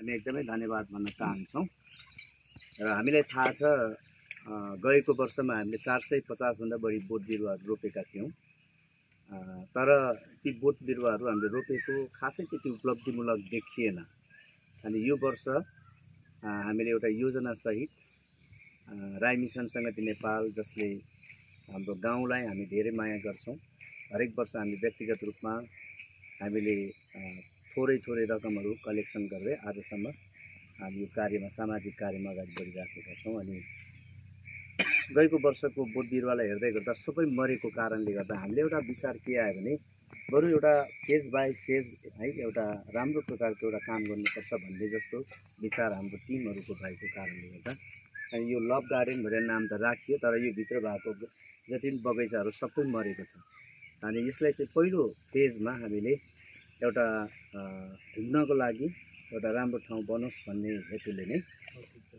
हामी एकदमै धन्यवाद भन्न चाहन्छौँ। र हामीलाई थाहा छ गएको वर्षमा हामीले 450 भन्दा बढी बोट बिरुवाहरू रोपेका थियौँ। तर ती बोट बिरुवाहरू हामीले रोपेको खासै त्यति उपलब्धिमूलक देखिएन। अनि यो वर्ष हामीले एउटा योजना सहित राई मिसन सङ्गति नेपाल, जसले हाम्रो गाउँलाई हामी धेरै माया गर्छौँ, हरेक वर्ष हामी व्यक्तिगत रूपमा हामीले थोरै रकमहरू कलेक्सन गर्दै आजसम्म हामी यो कार्यमा, सामाजिक कार्यमा अगाडि बढिराखेका छौँ। अनि गएको वर्षको बोट बिरुवालाई हेर्दै गर्दा सबै मरेको कारणले गर्दा हामीले एउटा विचार के आयो भने बरु एउटा फेज बाई फेज है एउटा राम्रो प्रकारको एउटा काम गर्नुपर्छ भन्ने जस्तो विचार हाम्रो टिमहरूको भएको कारणले गर्दा अनि यो लभ गार्डन भनेर नाम त राखियो, तर यो भित्र भएको जति पनि बगैँचाहरू सबै मरेको छ। अनि यसलाई चाहिँ पहिलो फेजमा हामीले एउटा घुम्नको लागि एउटा राम्रो ठाउँ बनोस् भन्ने हेतुले नै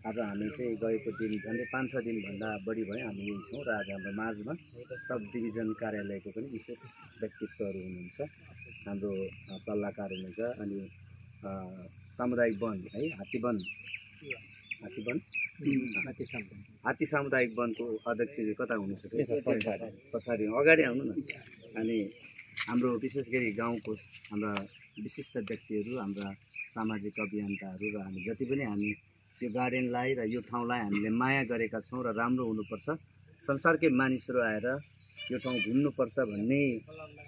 आज हामी चाहिँ गएको दिन झन्डै 5-6 दिनभन्दा बढी भयो हामी यही छौँ। र आज हाम्रो माझमा सब डिभिजन कार्यालयको पनि विशेष व्यक्तित्वहरू हुनुहुन्छ, हाम्रो सल्लाहकार हुनुहुन्छ, अनि सामुदायिक वन है हात्ती सामुदायिक वनको अध्यक्ष कता हुनुहुन्छ पछाडि अगाडि आउनु न। अनि हाम्रो विशेष गरी गाउँको हाम्रा विशिष्ट व्यक्तिहरू, हाम्रा सामाजिक अभियन्ताहरू र हामी जति पनि हामी यो गार्डनलाई र यो ठाउँलाई हामीले माया गरेका छौँ र राम्रो हुनुपर्छ, संसारकै मानिसहरू आएर यो ठाउँ घुम्नुपर्छ भन्ने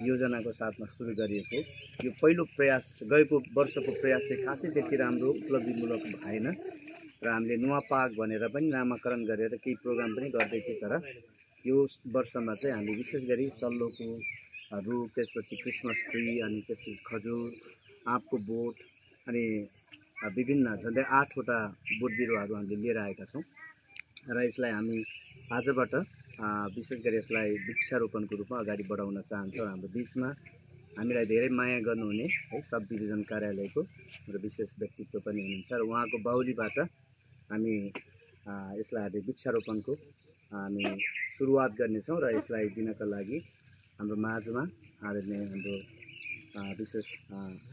योजनाको साथमा सुरु गरिएको यो पहिलो प्रयास, गएको वर्षको प्रयास चाहिँ खासै त्यति राम्रो उपलब्धिमूलक भएन र हामीले नुवापाक भनेर पनि नामाकरण गरेर केही प्रोग्राम पनि गर्दै थियौँ। तर यो वर्षमा चाहिँ हामी विशेष गरी सल्लोको रुख, त्यसपछि क्रिसमस ट्री, अनि त्यसपछि खजुर, आँपको बोट अनि विभिन्न झन्डै 8वटा बोट बिरुवाहरू हामीले लिएर आएका छौँ। र यसलाई हामी आजबाट विशेष गरी यसलाई वृक्षारोपणको रूपमा अगाडि बढाउन चाहन्छौँ। हाम्रो बिचमा हामीलाई धेरै माया गर्नुहुने है सब डिभिजन कार्यालयको र विशेष व्यक्तित्व पनि हुनुहुन्छ र उहाँको बाहुलीबाट हामी यसलाई हामी वृक्षारोपणको हामी सुरुवात गर्नेछौँ। र यसलाई दिनका लागि हाम्रो माझमा आदरणीय हाम्रो विशेष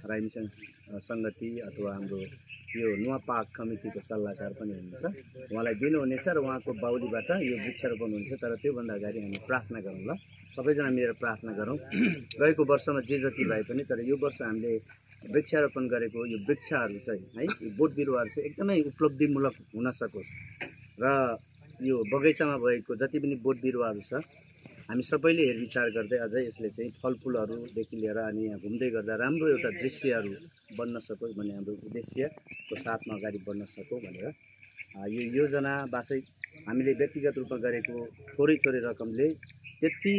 राई मिसन सङ्गति अथवा हाम्रो यो नुवापाक कमिटीको सल्लाहकार पनि हुनुहुन्छ, उहाँलाई दिनुहुनेछ र उहाँको बाहुलीबाट यो वृक्षारोपण हुन्छ। तर त्योभन्दा अगाडि हामी प्रार्थना गरौँ ल, सबैजना मिलेर प्रार्थना गरौँ। गएको वर्षमा जे जति भए पनि तर यो वर्ष हामीले वृक्षारोपण गरेको यो वृक्षहरू चाहिँ है यो बोट बिरुवाहरू चाहिँ एकदमै उपलब्धिमूलक हुन सकोस् र यो बगैँचामा भएको जति पनि बोट बिरुवाहरू छ हामी सबैले हेरविचार गर्दै अझै यसले चाहिँ फलफुलहरूदेखि लिएर अनि यहाँ घुम्दै गर्दा राम्रो एउटा दृश्यहरू बन्न सकोस् भन्ने हाम्रो उद्देश्यको साथमा अगाडि बढ्न सकौँ भनेर यो योजना बासै हामीले व्यक्तिगत रूपमा गरेको थोरै रकमले त्यति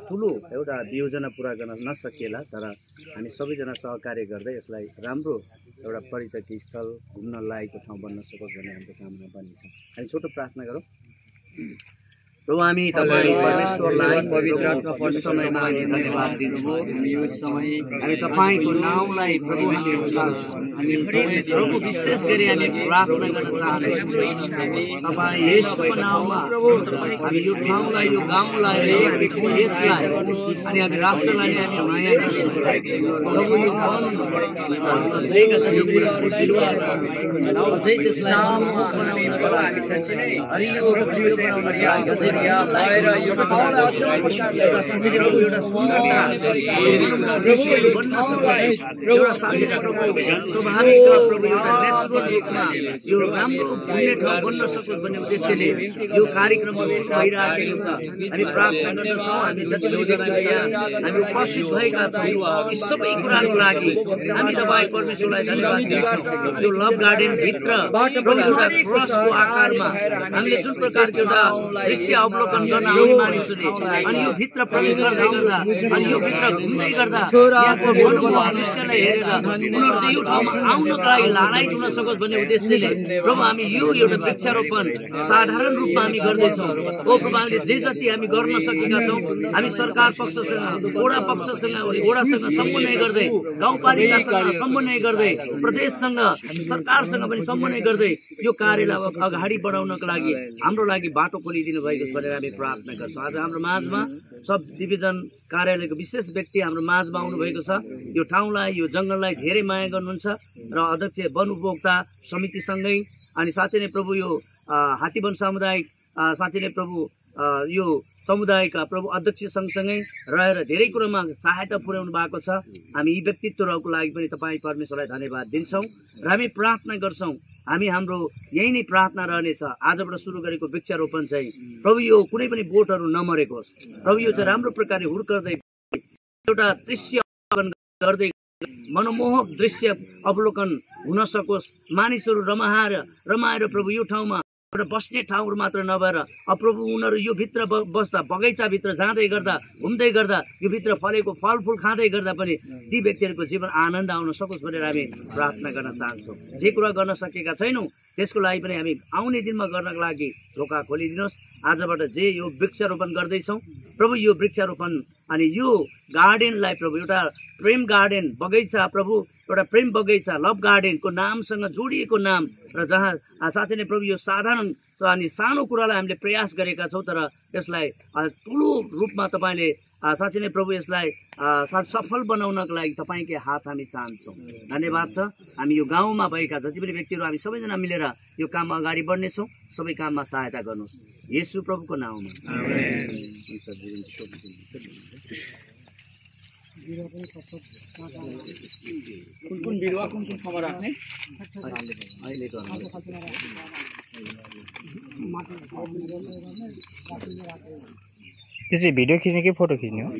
ठुलो एउटा योजना पुरा गर्न नसकिएला, तर हामी सबैजना सहकार्य गर्दै यसलाई राम्रो एउटा पर्यटकीय स्थल, घुम्न लागेको ठाउँ बन्न सकोस् भन्ने हाम्रो कामना बनेछ। हामी छोटो प्रार्थना गरौँ। प्रभु हामी तपाईँ परमेश्वरलाई पवित्र समयमा हामी धन्यवाद दिन्छौँ। हामी तपाईँको नाउँलाई प्रभु हामी उचाल्छौँ। प्रभु विशेष गरी हामी प्रार्थना गर्न चाहन्छौँ तपाईँ यसको नाउँमा हामी यो ठाउँलाई, यो गाउँलाई, यसलाई अनि हामी राष्ट्रलाई नै हामी माया गर्छौँ। प्रभु यो दिएका छन् यो अझै त्यसलाई बनाउनको लागि हरियो बनाउनको लागि भएर यो ठाउँलाई अझ प्रकारले एउटा सुन्दरता दृश्यहरू बन्न सकोस्, एउटा साथीका प्रभु स्वाभाविक प्रभु एउटा नेचुरल रूपमा यो राम्रो घुम्ने ठाउँ बन्न सकोस् भन्ने उद्देश्यले यो कार्यक्रमहरू सुरु भइरहेको छ। हामी प्रार्थना गर्दछौँ, हामी जति पनि व्यक्तिहरू यहाँ हामी उपस्थित भएका छौँ यी सबै कुराको लागि हामी तपाईँ परमेश्वरलाई धन्यवाद दिन्छौँ। यो लभ गार्डन भित्र प्रभु एउटा क्रसको आकारमा हामीले जुन प्रकारको एउटा दृश्य अवलोकन गर्न आउने मानिसहरूले अनि यो भित्र प्रवेश गर्दै गर्दा अनि यो भित्र घुम्दै गर्दा यहाँको मनोभाव दृश्यलाई हेरेर उनीहरू चाहिँ यो ठाउँमा आउनको लागि लालायित हुन सकोस् भन्ने उद्देश्यले प्रभु हामी यो एउटा वृक्षारोपण साधारण रूपमा हामी गर्दैछौँ। ओ प्रभु हामीले जे जति हामी गर्न सकेका छौँ हामी सरकार पक्षसँग, वडा पक्षसँग, वडासँग समन्वय गर्दै, गाउँपालिकासँग समन्वय गर्दै, प्रदेशसँग, सरकारसँग पनि समन्वय गर्दै यो कार्यलाई अगाडि बढाउनको लागि हाम्रो लागि बाटो खोलिदिनु भएको छ भनेर हामी प्रार्थना गर्छौँ। आज हाम्रो माझमा सब डिभिजन कार्यालयको विशेष व्यक्ति हाम्रो माझमा आउनुभएको छ। यो ठाउँलाई यो जङ्गललाई धेरै माया गर्नुहुन्छ र अध्यक्ष वन उपभोक्ता समितिसँगै अनि साँच्चै नै प्रभु यो हात्तीवन सामुदायिक साँच्चै नै प्रभु यो समुदायका प्रभु अध्यक्ष सँगसँगै रहेर धेरै कुरामा सहायता पुर्याउनु भएको छ। हामी यी व्यक्तित्वहरूको लागि पनि तपाईँ परमेश्वरलाई धन्यवाद दिन्छौँ र हामी प्रार्थना गर्छौँ। हाम्रो यही नै प्रार्थना रहनेछ, आजबाट सुरु गरेको वृक्षारोपण चाहिँ प्रभु यो कुनै पनि बोटहरू नमरेको होस्। प्रभु यो चाहिँ राम्रो प्रकारले हुर्कदै एउटा दृश्य गर्दै मनमोहक दृश्य अवलोकन हुन सकोस्। मानिसहरू रमाएर प्रभु यो ठाउँमा बस्ने ठाउँहरू मात्र नभएर प्रभु उनीहरू यो भित्र बस्दा बगैँचाभित्र जाँदै गर्दा घुम्दै गर्दा यो भित्र फलेको फलफुल खाँदै गर्दा पनि ती व्यक्तिहरूको जीवन आनन्द आउन सकोस् भनेर हामी प्रार्थना गर्न चाहन्छौँ। जे कुरा गर्न सकेका छैनौँ त्यसको लागि पनि हामी आउने दिनमा गर्नको लागि ढोका खोलिदिनुहोस्। आजबाट जे यो वृक्षारोपण गर्दैछौँ प्रभु यो वृक्षारोपण अनि यो गार्डनलाई प्रभु एउटा प्रेम गार्डन बगैँचा प्रभु एउटा प्रेम बगैँचा लभ गार्डनको नामसँग जोडिएको नाम र जहाँ साँच्चै नै प्रभु यो साधारण अनि सानो कुरालाई हामीले प्रयास गरेका छौँ तर यसलाई ठुलो रूपमा तपाईँले साँच्चै नै प्रभु यसलाई सफल बनाउनको लागि तपाईँकै हात हामी चाहन्छौँ। धन्यवाद छ। हामी यो गाउँमा भएका जति पनि व्यक्तिहरू हामी सबैजना मिलेर यो काममा अगाडि बढ्नेछौँ। सबै काममा सहायता गर्नुहोस् येशू प्रभुको नाममा। कुन बिरुवा कुन ठाउँमा राख्ने त्यसै भिडियो खिच्ने कि फोटो खिच्ने हो?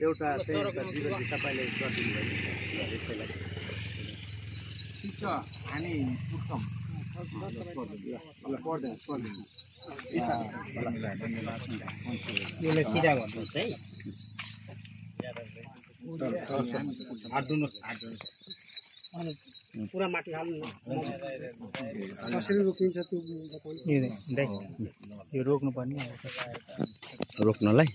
एउटा जीवन तपाईँले गरिदिनु भयो यसैलाई हामी पुरा माटी हाल्नु कसरी रोकिन्छ त्यो बताउनु। यो रोक्नु पर्ने रोक्नलाई